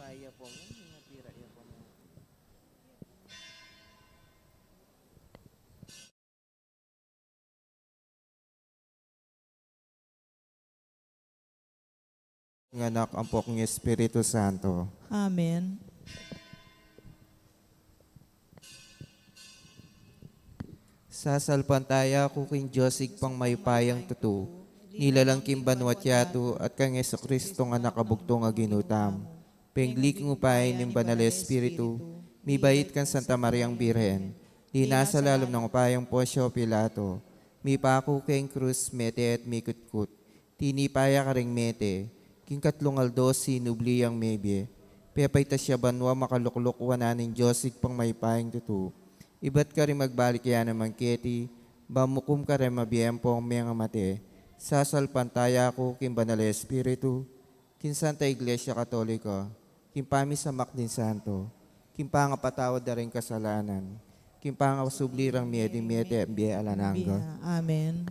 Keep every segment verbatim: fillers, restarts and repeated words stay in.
Aya po, ing natira, aya po. Ing Anak, ampo king Espiritu Santo. Amen. Sasalpantaya ku king Dios, Ibpang mayupayang tutu, nilalang king banua't yatu, at kang Jesucristo a Anak a bugtung a Ginu tamu. Pengli king upaya ning Banal a Espiritu, mibait kang Santa Mariang Birhen, dinasa lalam ning upaya nang Poncio Pilato, mipaku king krus, mete at mikutkut, tinipa ya karing mete, king katlung aldo sinubli yang mebie, pepaitas ya banua, makalukluk wanan ning Dios Ibpang mayupayang tutu. Ibat karing magbalik ya naman keti, ban mukum karing mabie ampong mengamate. Sasalpantaya ku king Banal a Espiritu, king Santa Iglesia Katolika, king pamisamak ding santo, king pangapatawad da ring kasalanan, king pangasubli rang mie ding mete at bie alang angga. Amen.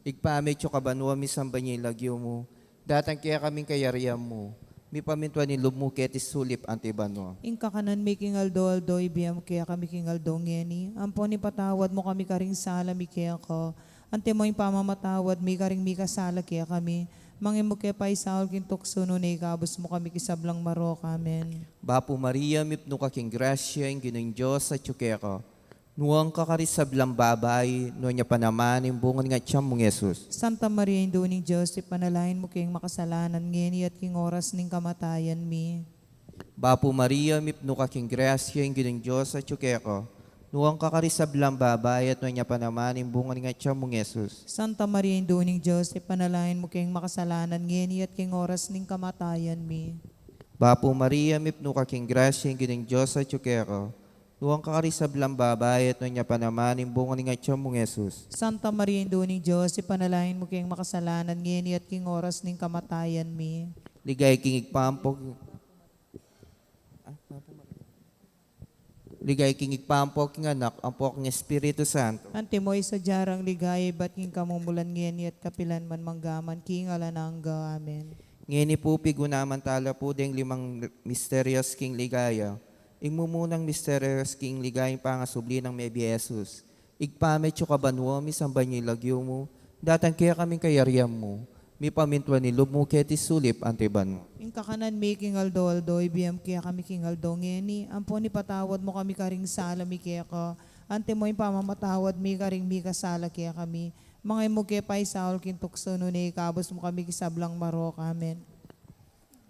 Ibpa mi, atsu ka banua, misamban ya ing lagyu mu, datang kekami ing kayarian mu, mipamintuan ing lub mu keti sulip anti banua. Ing kakanan mi king aldo-aldo ibie mu kekami king aldo ngeni, ampon ipatawad mu kami karing sala mi keka, antimo ing pamamatawad mi karing mikasala kekami, manga e mu ke paisaul king tuksu, nune ikabus mu kami king sablang marok. Amen. Bapu Maria, mipnu ka king grasya, ing Ginung Dios atsu keka. Nuan ka karing sablang babai, nuan ya pa naman ing bunga ning atian mung Jesus. Santa Maria, Indu ning Dios, ipanalangin mu keng makasalanan, ngeni at king oras ning kamatayan mi. Bapu Maria, mipnu ka king grasya, ing Ginung Dios atsu keka. Nuan ka karing sablang babai, at nuan ya pa naman ing bunga ning atian mung Jesus. Santa Maria, Indu ning Dios, ipanalangin mu keng makasalanan, ngeni at king oras ning kamatayan mi. Bapu Maria, mipnu ka king grasya, ing Ginung Dios atsu keka. Nuan ka karing sablang babai, at nuan ya pa naman ing bunga ning atian mung Jesus. Santa Maria, Indu ning Dios, ipanalangin mu keng makasalanan, ngeni at king oras ning kamatayan mi. Ligaya king Ibpa, ampo king, ah, Bapu Maria. Ligaya king Ibpa, ampo king Anak, ampo king Espiritu Santo. Antimo ing sadya rang ligaya ibat king kamumulan, ngeni at kapilan man, mangga man king alang angga. Amen. Ngeni pu, pigunaman tala pu deng limang misterios king ligaya. Ing mumunang misterios king ligaya, ing pangasubli nang mebie Jesus. Ibpa mi, atsu ka banua, misamban ya ing lagyu mu, datang kekami ing kayarian mu, mipamintuan ing lub mu keti sulip anti banua. Ing kakanan mi king aldo-aldo ibie mu kekami king aldo ngeni, ampon ipatawad mu kami karing sala mi keka, antimo ing pamamatawad mi karing mikasala kekami, manga e mu ke paisaul king tuksu, nune ikabus mu kami king sablang marok. Amen.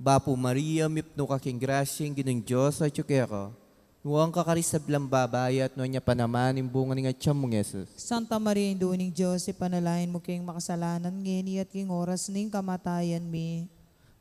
Bapu Maria, mipnu ka king grasya, ing Ginung Dios atsu keka. Nuan ka karing sablang babai, at nuan ya pa naman ing bunga ning atian mung Jesus. Santa Maria, Indu ning Dios, ipanalangin mu keng makasalanan, ngeni at king oras ning kamatayan mi.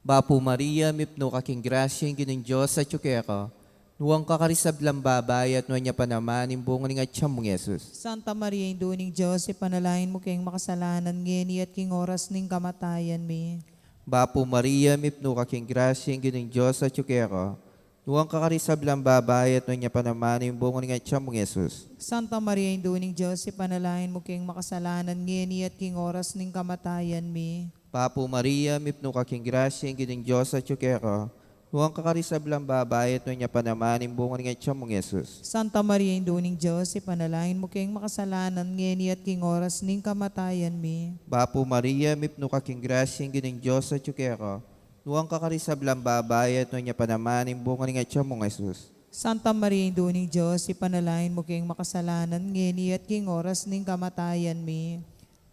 Bapu Maria, mipnu ka king grasya, ing Ginung Dios atsu keka. Nuan ka karing sablang babai, at nuan ya pa naman ing bunga ning atian mung Jesus. Santa Maria, Indu ning Dios, ipanalangin mu keng makasalanan, ngeni at king oras ning kamatayan mi. Bapu Maria, mipnu ka king grasya, ing Ginung Dios atsu keka. Nuan ka karing sablang babai, at nuan ya pa naman ing bunga ning atian mung Jesus. Santa Maria, Indu ning Dios, ipanalangin mu keng makasalanan, ngeni at king oras ning kamatayan mi. Bapu Maria, mipnu ka king grasya, ing Ginung Dios atsu keka. Nuan ka karing sablang babai, at nuan ya pa naman ing bunga ning atian mung Jesus. Santa Maria, Indu ning Dios, ipanalangin mu keng makasalanan, ngeni at king oras ning kamatayan mi. Bapu Maria, mipnu ka king grasya, ing Ginung Dios atsu keka. Nuan ka karing sablang babai, at nuan ya pa naman ing bunga ning atian mung Jesus. Santa Maria, Indu ning Dios, ipanalangin mu keng makasalanan, ngeni at king oras ning kamatayan mi.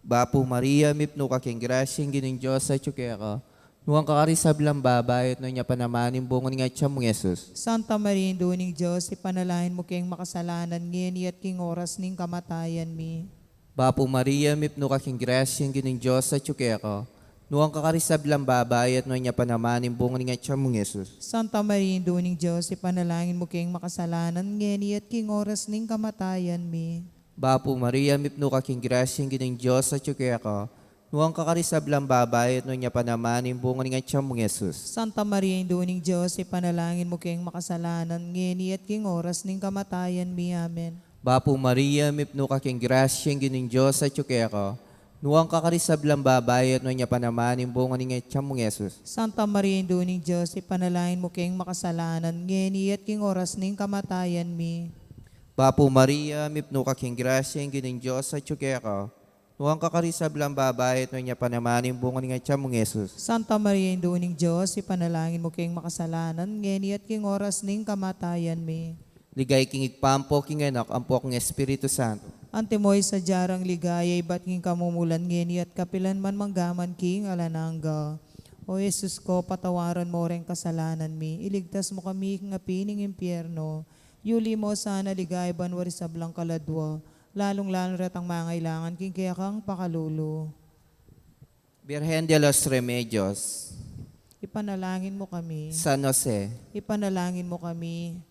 Bapu Maria, mipnu ka king grasya, ing Ginung Dios atsu keka. Nuan ka karing sablang babai, at nuan ya pa naman ing bunga ning atian mung Jesus. Santa Maria, Indu ning Dios, ipanalangin mu keng makasalanan, ngeni at king oras ning kamatayan mi. Bapu Maria, mipnu ka king grasya, ing Ginung Dios atsu keka. Nuan ka karing sablang babai, at nuan ya pa naman ing bunga ning atian mung Jesus. Santa Maria, Indu ning Dios, ipanalangin mu keng makasalanan, ngeni at king oras ning kamatayan mi. Bapu Maria, mipnu ka king grasya, ing Ginung Dios atsu keka. Nuan ka karing sablang babai, at nuan ya pa naman ing bunga ning atian mung Jesus. Santa Maria, Indu ning Dios, ipanalangin mu keng makasalanan, ngeni at king oras ning kamatayan mi. Amen. Bapu Maria, mipnu ka king grasya, ing Ginung Dios atsu keka. Nuan ka karing sablang babai, at nuan ya pa naman ing bunga ning atian mu, Jesus. Santa Maria, Indu ning Dios, ipanalangin mu keng makasalanan, ngeni at king oras ning kamatayan mi. Bapu Maria, mipnu ka king grasya, ing Ginung Dios atyu keka. Nuan ka karing sablang babai, at nuan ya pa naman ing bunga ning atian mu, Jesus. Santa Maria, Indu ning Dios, ipanalangin mu keng makasalanan, ngeni at king oras ning kamatayan mi. Ligaya king Ibpa, ampo king Anak, ampo king Espiritu Santo. Antimo ing sadya rang ligaya ibat king kamumulan, ngeni at kapilan man, manggaman king alang angga. O Jesus ko, patawaran mo reng kasalanan mi, iligtas mu kami king api ning impyerno, yuli mo sana ligaya banua ring sablang kaladua, lalung-lalu na retang mangailangan king kekang pakalulu. Birhen de los Remedios. Ipanalangin mu kami. San Jose. Ipanalangin mu kami.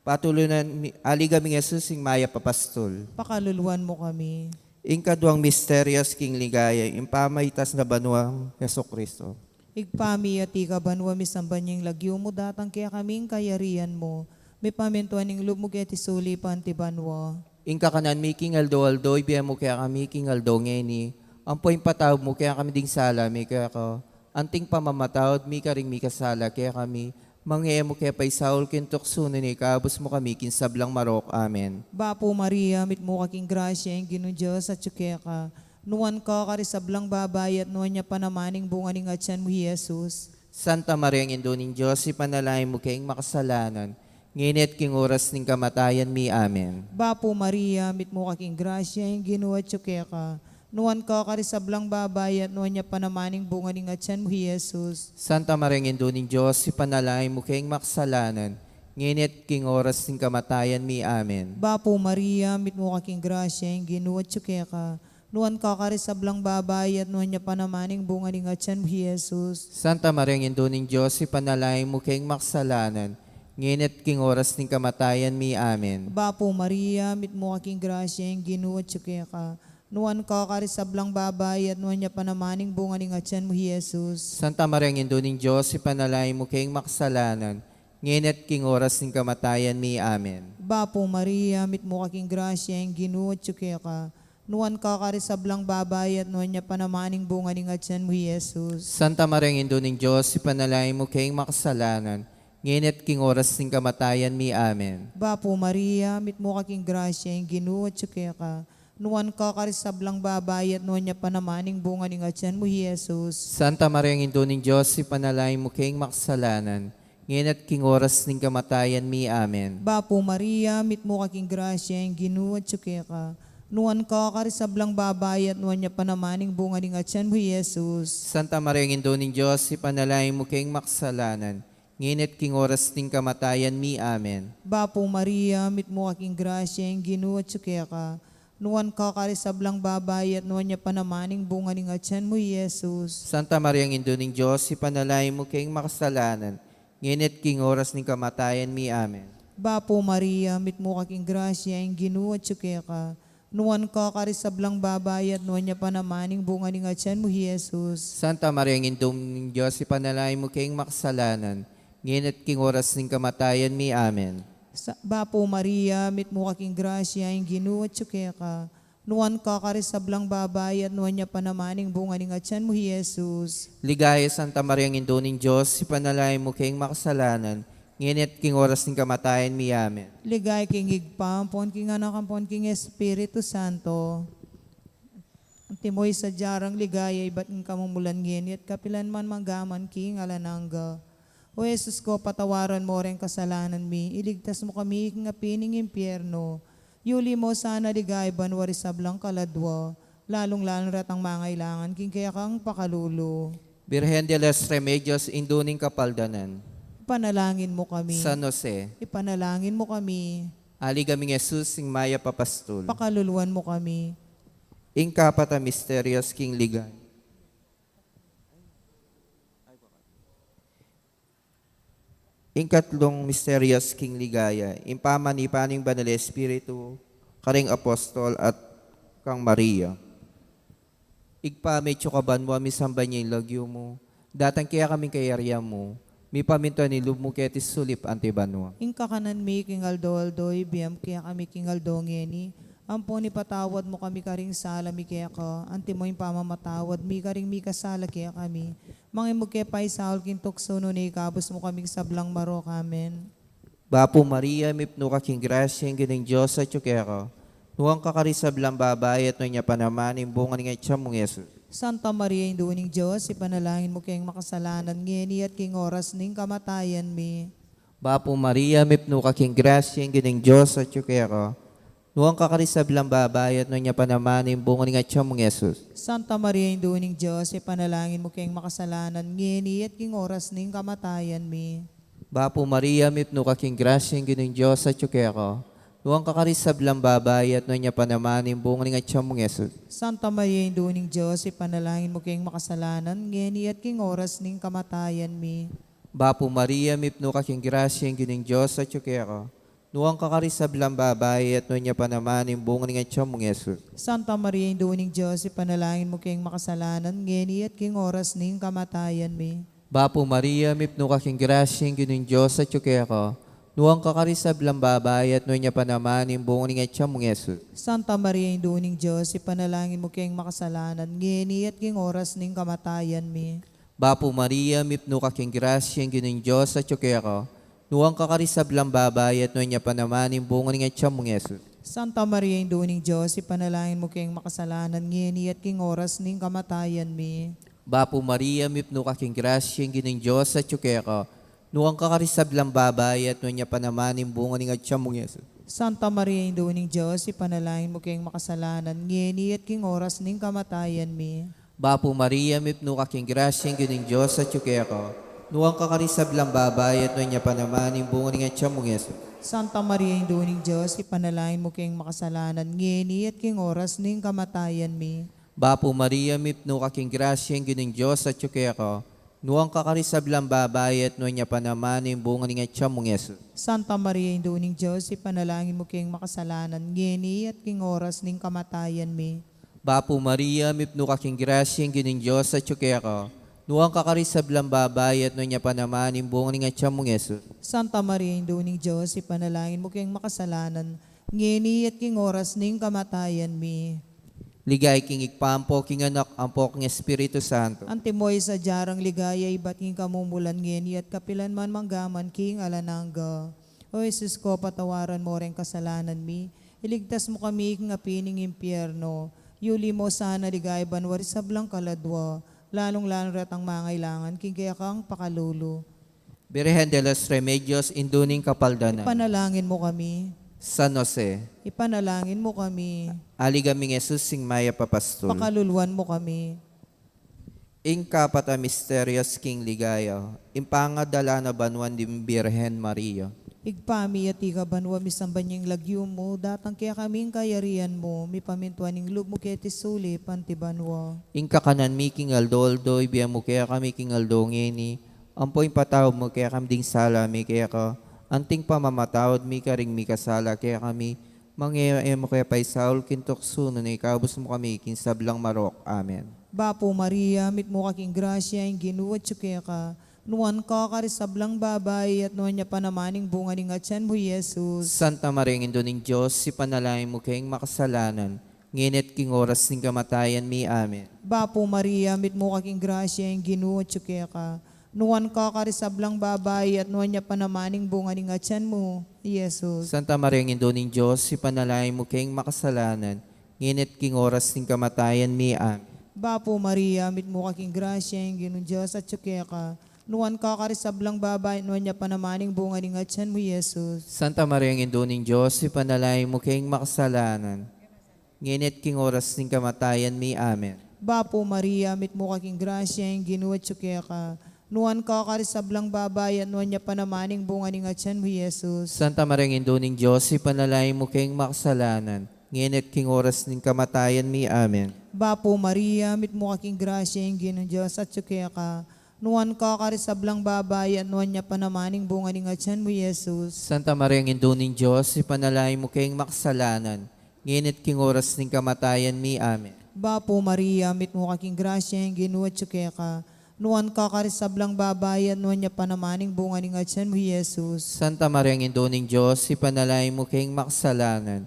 Patulunan mi, aliga ming Jesus, ing mayap a pastul. Pakaluluan mu kami. Ing kaduang misterios king ligaya, ing pamaitas na banua nang Jesucristo. Ibpa mi, atiu ka banua, misamban ya ing lagyu mu, datang kekami ing kayarian mu, mipamintuan ing lub mu keti sulip anti banua. Ing kakanan mi king aldo-aldo, ibie mu kekami king aldo ngeni, ampo ipatawad mu kekami ding sala mi keka, anting pamamatawad mi karing mikasala kekami, manga e mu ke paisaul king tuksu, nune ikabus mu kami king sablang marok. Amen. Bapu Maria, mitmu ka king grasya, ing Ginung Dios atyu keka, nuan ka karing sablang babai, at nuan ya pa naman ing bunga ning atian mu, Jesus. Santa Maria, Indu ning Dios, ipanalangin mu keng makasalanan, ngeni at king oras ning kamatayan mi. Amen. Bapu Maria, mitmu ka king grasya, ing Ginu atyu keka, nuan ka karing sablang babai, at nuan ya pa naman ing bunga ning atian mu, Jesus. Santa Maria, Indu ning Dios, ipanalangin mu keng makasalanan, ngeni at king oras ning kamatayan mi. Amen. Bapu Maria, mitmu ka king grasya, ing Ginu atyu keka, nuan ka karing sablang babai, at nuan ya pa naman ing bunga ning atian mu, Jesus. Santa Maria, Indu ning Dios, ipanalangin mu keng makasalanan, ngeni at king oras ning kamatayan mi. Amen. Bapu Maria, mitmu ka king grasya, ing Ginu atyu keka, nuan ka karing sablang babai, at nuan ya pa naman ing bunga ning atian mu, Jesus. Santa Maria, Indu ning Dios, ipanalangin mu keng makasalanan, ngeni at king oras ning kamatayan mi. Amen. Bapu Maria, mitmu ka king grasya, ing Ginu atyu keka, nuan ka karing sablang babai, at nuan ya pa naman ing bunga ning atian mu, Jesus. Santa Maria, Indu ning Dios, ipanalangin mu keng makasalanan, ngeni at king oras ning kamatayan mi. Amen. Bapu Maria, mitmu ka king grasya, ing Ginu atyu keka, nuan ka karing sablang babai, at nuan ya pa naman ing bunga ning atian mu, Jesus. Santa Maria, Indu ning Dios, ipanalangin mu keng makasalanan, ngeni at king oras ning kamatayan mi. Amen. Bapu Maria, mitmu ka king grasya, ing Ginu atyu keka, nuan ka karing sablang babai, at nuan ya pa naman ing bunga ning atian mu, Jesus. Santa Maria, Indu ning Dios, ipanalangin mu keng makasalanan, ngeni at king oras ning kamatayan mi. Amen. Bapu Maria, mitmu ka king grasya, ing Ginu atyu keka, nuan ka karing sablang babai, at nuan ya pa naman ing bunga ning atian mu, Jesus. Santa Maria, Indu ning Dios, ipanalangin mu keng makasalanan, ngeni at king oras ning kamatayan mi. Amen. Bapu Maria, mitmu ka king grasya, ing Ginu atyu keka, nuan ka karing sablang babai, at nuan ya pa naman ing bunga ning atian mu, Jesus. Santa Maria, Indu ning Dios, ipanalangin mu keng makasalanan, ngeni at king oras ning kamatayan mi. Amen. Sa-, Bapu Maria, mitmu ka king grasya, ing Ginu atyu keka, nuan ka karing sablang babai, at nuan ya pa naman ing bunga ning atian mu, Jesus. Ligaya, Santa Maria, Indu ning Dios, ipanalangin mu keng makasalanan, ngeni at king oras ning kamatayan mi. Amen. Ligaya king Ibpa, ampon king Anak, ampon king Espiritu Santo. Antimo ing sadya rang ligaya ibat king kamumulan, ngeni at kapilan man, manggaman king alang angga. O Jesus ko, patawaran mo reng kasalanan mi, iligtas mu kami king api ning impyerno, yuli mo sana ligaya banua ring sablang kaladua, lalung-lalu na retang mangailangan king kekang pakalulu. Birhen de los Remedios, Indu ning Kapaldanan. Ipanalangin mu kami. San Jose. Ipanalangin mu kami. Aliga ming Jesus, ing mayap a pastul. Pakaluluan mu kami. Ing kapat a misterios king ligaya. Ing katlung misterios king ligaya, ing pamanipa ning Banal a Espiritu karing apostol at kang Maria. Ibpa mi, atsu ka banua, misamban ya ing lagyu mu, datang kekami ing kayarian mu, mipamintuan ing lub mu keti sulip anti banua. Ing kakanan mi king aldo-aldo, ibie mu kekami king aldo ngeni, Ampon ipatawad mu kami karing sala mi keka, anti mo ing pamamatawad mi karing mikasala kekami. Manga e mu ke paisaul king tuksu, nune ikabus mu kami king sablang marok. Amen. Bapu Maria, mipnu ka king grasya, ing Ginung Dios atyu keka. Nuan ka karing sablang babai, at nuan ya pa naman ing bunga ning atyan mung Jesus. Santa Maria, Indu ning Dios, ipanalangin mu keng makasalanan, ngeni at king oras ning kamatayan mi. Bapu Maria, mipnu ka king grasya, ing Ginung Dios atyu keka. Nuan ka karing sablang babai, at nuan ya pa naman ing bunga ning atyan mung Jesus. Santa Maria, Indu ning Dios, ipanalangin mu keng makasalanan, ngeni at king oras ning kamatayan mi. Bapu Maria, mipnu ka king grasya, ing Ginung Dios atyu keka. Nuan ka karing sablang babai, at nuan ya pa naman ing bunga ning atyan mung Jesus. Santa Maria, Indu ning Dios, ipanalangin mu keng makasalanan, ngeni at king oras ning kamatayan mi. Bapu Maria, mipnu ka king grasya, ing Ginung Dios atyu keka. Nuan ka karing sablang babai, at nuan ya pa naman ing bunga ning atyan mung Jesus. Santa Maria, Indu ning Dios, ipanalangin mu keng makasalanan, ngeni at king oras ning kamatayan mi. Bapu Maria, mipnu ka king grasya, ing Ginung Dios atyu keka. Nuan ka karing sablang babai, at nuan ya pa naman ing bunga ning atyan mung Jesus. Santa Maria, Indu ning Dios, ipanalangin mu keng makasalanan, ngeni at king oras ning kamatayan mi. Bapu Maria, mipnu ka king grasya, ing Ginung Dios atyu keka. Nuan ka karing sablang babai, at nuan ya pa naman ing bunga ning atyan mung Jesus. Santa Maria, Indu ning Dios, ipanalangin mu keng makasalanan, ngeni at king oras ning kamatayan mi. Bapu Maria, mipnu ka king grasya, ing Ginung Dios atyu keka. Nuan ka karing sablang babai, at nuan ya pa naman ing bunga ning atyan mung Jesus. Santa Maria, Indu ning Dios, ipanalangin mu keng makasalanan, ngeni at king oras ning kamatayan mi. Bapu Maria, mipnu ka king grasya, ing Ginung Dios atyu keka. Nuan ka karing sablang babai, at nuan ya pa naman ing bunga ning atyan mung Jesus. Santa Maria, Indu ning Dios, ipanalangin mu keng makasalanan, ngeni at king oras ning kamatayan mi. Bapu Maria, mipnu ka king grasya, ing Ginung Dios atyu keka. Nuan ka karing sablang babai, at nuan ya pa naman ing bunga ning atyan mung Jesus. Santa Maria, Indu ning Dios, ipanalangin mu keng makasalanan, ngeni at king oras ning kamatayan mi. Bapu Maria, mipnu ka king grasya, ing Ginung Dios atyu keka. Nuan ka karing sablang babai, at nuan ya pa naman ing bunga ning atyan mung Jesus. Santa Maria, Indu ning Dios, ipanalangin mu keng makasalanan, ngeni at king oras ning kamatayan mi. Ligaya king Ibpa, ampo king Anak, ampo king Espiritu Santo. Antimo ing sadya nang ligaya ibat king kamumulan, ngeni at kapilan man, mangga man king alang angga. O Jesus ko, patawaran mo reng kasalanan mi, iligtas mu kami king api ning impyerno, yuli mo sana king ligaya banua ring sablang kaladua, lalung-lalu na retang mangailangan king kekang pakalulu. Birhen de los Remedios, Indu ning Kapaldanan. Ipanalangin mu kami. San Jose. Ipanalangin mu kami. Aligan ming Jesus, ing mayap a pastul. Pakaluluan mu kami. Ing kapat a misteryos king ligaya, ing pangadala na banua ning Birhen Maria. Ibpa mi, atiu ka banua, misamban ya ing lagyu mu, datang kekami ing kayarian mu, mipamintuan ing lub mu keti sulip anti banua. Ing kakanan mi king aldo-aldo, ibie mu kekami king aldo ngeni, ampo ipatawad mu kekami ding sala mi keka, anti ing pamamatawad mi karing mikasala kekami, manga e mu ke paisaul king tuksu, nune ikabus mu kami king sablang marok. Amen. Bapu Maria, mitmu ka king grasya, ing Ginu atyu keka, nuan ka karing sablang babai, at nuan ya pa naman ing bunga ning atyan mu, Jesus. Santa Maria, Indu ning Dios, ipanalangin mu keng makasalanan, ngeni at king oras ning kamatayan mi. Amen. Bapu Maria, mitmu ka king grasya, ing Ginu atyu keka, nuan ka karing sablang babai, at nuan ya pa naman ing bunga ning atyan mu, Jesus. Santa Maria, Indu ning Dios, ipanalangin mu keng makasalanan, ngeni at king oras ning kamatayan mi. Amen. Bapu Maria, mitmu ka king grasya, ing Ginung Dios atyu keka, nuan ka karing sablang babai, at nuan ya pa naman ing bunga ning atyan mu, Jesus. Santa Maria, Indu ning Dios, ipanalangin mu keng makasalanan, ngeni at king oras ning kamatayan mi. Amen. Bapu Maria, mitmu ka king grasya, ing Ginu atyu keka, nuan ka karing sablang babai, at nuan ya pa naman ing bunga ning atyan mu, Jesus. Santa Maria, Indu ning Dios, ipanalangin mu keng makasalanan, ngeni at king oras ning kamatayan mi. Amen. Bapu Maria, mitmu ka king grasya, ing Ginung Dios atyu keka, nuan ka karing sablang babai, at nuan ya pa naman ing bunga ning atyan mu, Jesus. Santa Maria, Indu ning Dios, ipanalangin mu keng makasalanan, ngeni at king oras ning kamatayan mi. Amen. Bapu Maria, mitmu ka king grasya, ing Ginu atyu keka, nuan ka karing sablang babai, at nuan ya pa naman ing bunga ning atyan mu, Jesus. Santa Maria, Indu ning Dios, ipanalangin mu keng makasalanan,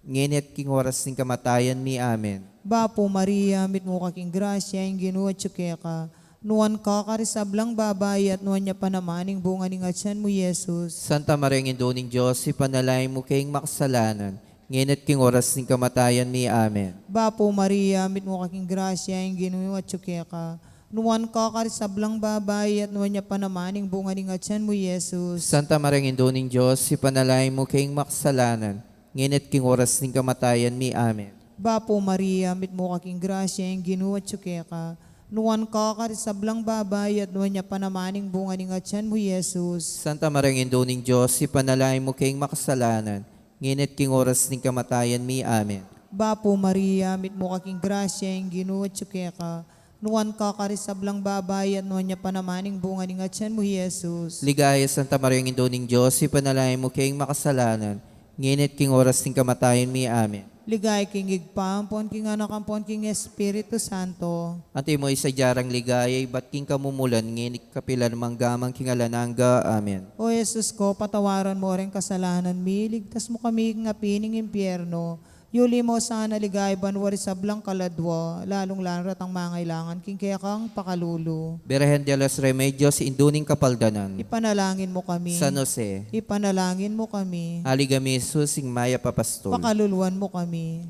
ngeni at king oras ning kamatayan mi. Amen. Bapu Maria, mitmu ka king grasya, ing Ginu atyu keka. Nuan ka karing sablang babai, at nuan ya pa naman ing bunga ning atyan mu, Jesus. Santa Maria, Indu ning Dios, ipanalangin mu keng makasalanan, ngeni at king oras ning kamatayan mi. Amen. Bapu Maria, mitmu ka king grasya, ing Ginu atyu keka. Nuan ka karing sablang babai, at nuan ya pa naman ing bunga ning atyan mu, Jesus. Santa Maria, Indu ning Dios, ipanalangin mu keng makasalanan, ngeni at king oras ning kamatayan mi. Amen. Bapu Maria, mitmu ka king grasya, ing Ginu atyu keka. Nuan ka karing sablang babai, at nuan ya pa naman ing bunga ning atyan mu, Jesus. Santa Maria, Indu ning Dios, ipanalangin mu keng makasalanan, ngeni at king oras ning kamatayan mi. Amen. Bapu Maria, mitmu ka king grasya, ing Ginu atyu keka. Nuan ka karing sablang babai, at nuan ya pa naman ing bunga ning atyan mu, Jesus. Ligaya, Santa Maria, Indu ning Dios, ipanalangin mu keng makasalanan, ngeni at king oras ning kamatayan mi. Amen. Ligaya king Ibpa, ampon king Anak, ampon king Espiritu Santo. Antimo ing sadyang ligaya, ibat king kamumulan, ngeni, kapilan man, angga man king alang angga. Amen. O Jesus ko, patawaran mu ring kasalanan mi, iligtas mu kami king api ning impyerno, yuli mu sana king banua ring sablang kaladua, lalung-lalu na retang mangailangan king kekang pakalulu. Birhen de los Remedios, Indu ning Kapaldanan. Ipanalangin mu kami. San Jose. Ipanalangin mu kami. Aliga mi Jesus, ing mayap a pastul. Pakaluluan mu kami.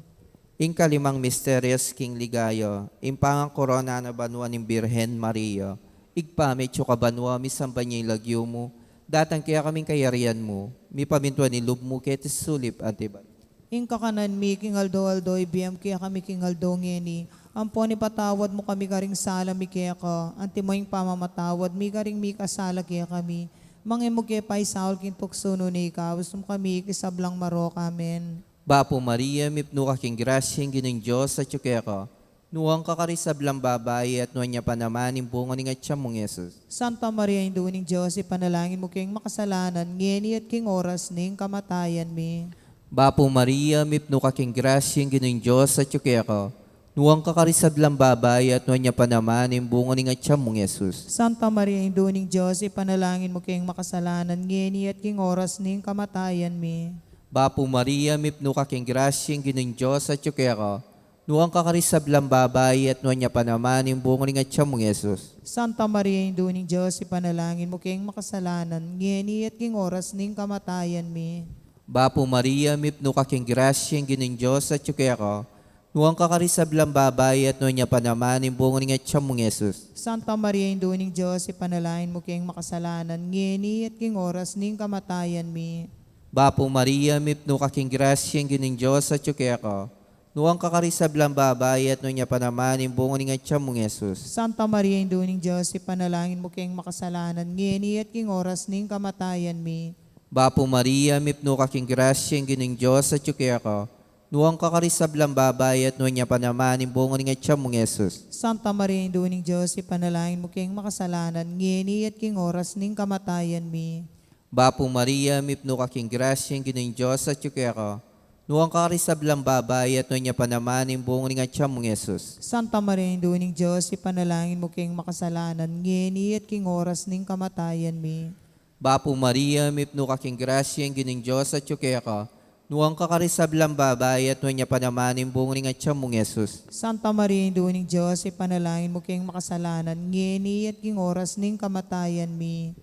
Ing kalimang misteryos king ligaya, ing pangangkorona na banua ning Birhen Maria. Ibpa mi, atsu ka banua, misamban ya ing lagyu mu, datang kekami ing kayarian mu, mipamintuan ing lub mu keti sulip anti ban Ing kakanan mi king aldo-aldo ibie mu kekami king aldo ngeni, ampon ipatawad mu kami karing sala mi keka, antimo ing pamamatawad mi karing mikasala kekami. Manga e mu ke paisaul king tuksu, nune ikabus mu kami king sablang marok. Amen. Bapu Maria, mipnu ka king grasya, ing Ginung Dios atyu keka. Nuan ka karing sablang babai, at nuan ya pa naman ing bunga ning atyan mung Jesus. Santa Maria, Indu ning Dios, ipanalangin mu keng makasalanan, ngeni at king oras ning kamatayan mi. Bapu Maria, mipnu ka king grasya, ing Ginung Dios atyu keka. Nuan ka karing sablang babai, at nuan ya pa naman ing bunga ning atyan mung Jesus. Santa Maria, Indu ning Dios, ipanalangin mu keng makasalanan, ngeni at king oras ning kamatayan mi. Bapu Maria, mipnu ka king grasya, ing Ginung Dios atyu keka. Nuan ka karing sablang babai, at nuan ya pa naman ing bunga ning atyan mung Jesus. Santa Maria, Indu ning Dios, ipanalangin mu keng makasalanan, ngeni at king oras ning kamatayan mi. Bapu Maria, mipnu ka king grasya, ing Ginung Dios atyu keka. Nuan ka karing sablang babai, at nuan ya pa naman ing bunga ning atyan mung Jesus. Santa Maria, Indu ning Dios, ipanalangin mu keng makasalanan, ngeni at king oras ning kamatayan mi. Bapu Maria, mipnu ka king grasya, ing Ginung Dios atyu keka. Nuan ka karing sablang babai, at nuan ya pa naman ing bunga ning atyan mung Jesus. Santa Maria, Indu ning Dios, ipanalangin mu keng makasalanan, ngeni at king oras ning kamatayan mi. Bapu Maria, mipnu ka king grasya, ing Ginung Dios atyu keka. Nuan ka karing sablang babai, at nuan ya pa naman ing bunga ning atyan mung Jesus. Santa Maria, Indu ning Dios, ipanalangin mu keng makasalanan, ngeni at king oras ning kamatayan mi. Bapu Maria, mipnu ka king grasya, ing Ginung Dios atyu keka. Nuan ka karing sablang babai, at nuan ya pa naman ing bunga ning atyan mung Jesus. Santa Maria, Indu ning Dios, ipanalangin mu keng makasalanan, ngeni at king oras ning kamatayan mi. Bapu Maria, mipnu ka king grasya, ing Ginung Dios atyu keka. Nuan ka karing sablang babai, at nuan ya pa naman ing bunga ning atyan mung Jesus. Santa Maria, Indu ning Dios, ipanalangin mu keng makasalanan, ngeni at king oras ning kamatayan mi.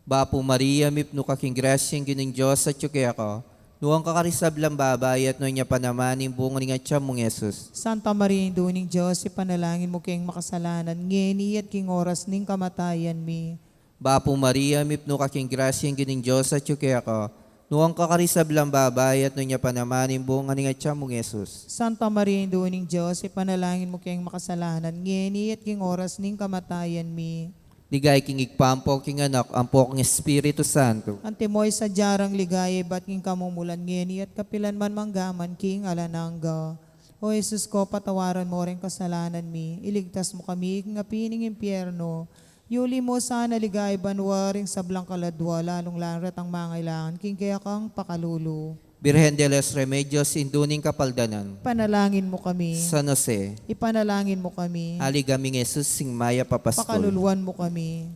Bapu Maria, mipnu ka king grasya, ing Ginung Dios atyu keka. Nuan ka karing sablang babai, at nuan ya pa naman ing bunga ning atyan mung Jesus. Santa Maria, Indu ning Dios, ipanalangin mu keng makasalanan, ngeni at king oras ning kamatayan mi. Bapu Maria, mipnu ka king grasya, ing Ginung Dios atyu keka. Nuan ka karing sablang babai, at nuan ya pa naman ing bunga ning atyan mung Jesus. Santa Maria, Indu ning Dios, ipanalangin mu keng makasalanan, ngeni at king oras ning kamatayan mi. Ligaya king Ibpa, ampo king Anak, ampo king Espiritu Santo. Antimo ing sadya rang ligaya ibat king kamumulan, ngeni at kapilan man, mangga man king alang angga. O Jesus ko, patawaran mu ring kasalanan mi, iligtas mu kami king api ning impyerno, yuli mu sana king banua ring sablang kaladua, lalung-lalu na retang mangailangan king kekang pakalulu. Birhen de los Remedios, Indu ning Kapaldanan. Ipanalangin mu kami. San Jose. Ipanalangin mu kami. Aliga ming Jesus, ing mayap a pastul. Pakaluluan mu kami.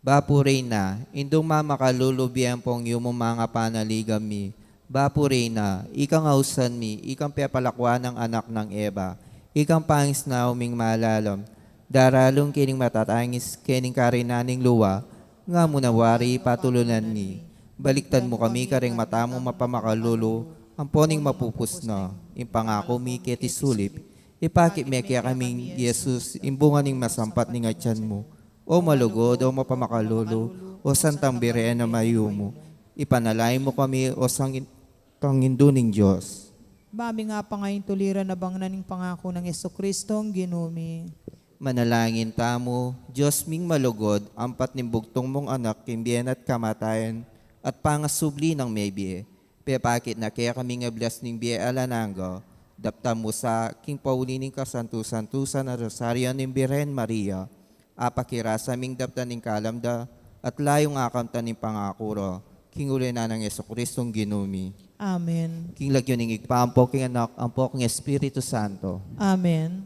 Bapu Reyna, Indung mamakalulu, bie ampong yumu, mangapanaligan mi, Bapu Reyna, ikang ausan mi, ikang pepalakwan nang anak nang Eva, ikang pangisnaw ming malalam, daralung kening matatangis, kening karinan ning lua, nga mu na wari patulunan mi. Baliktan mu kami kareng mata mung mapamakalulu, ampo ning mapupus na, ing pangaku mi keti sulip, ipakit me kekaming Jesus, ing bunga ning masampat ning atian mu. O malugud, o mapamakalulu, o Santang Birhen a mayumu, ipanalangin mu kami, o Sangin-, Sangkang Indu ning Dios. Ba mi nga pangaintuliran a bangnan ning pangaku nang Jesucristo, Ginu mi. Manalangin tamu. Dios ming malugud, ampat ning bugtung mung Anak king bie na at kamatayan, at pangasubli nang mebie, pepakit na kekami ing ablas ning bie alang angga, daptan mu sa king pauli ning kasantu-santusan a Rosario ning Birhen Maria, apakirasa ming daptan ing kalam da, at layung akamtan ing pangaku ra, king uli na nang Jesucristong Ginu mi. Amen. King lagyu ning Ibpa, ampo king Anak, ampo king Espiritu Santo. Amen.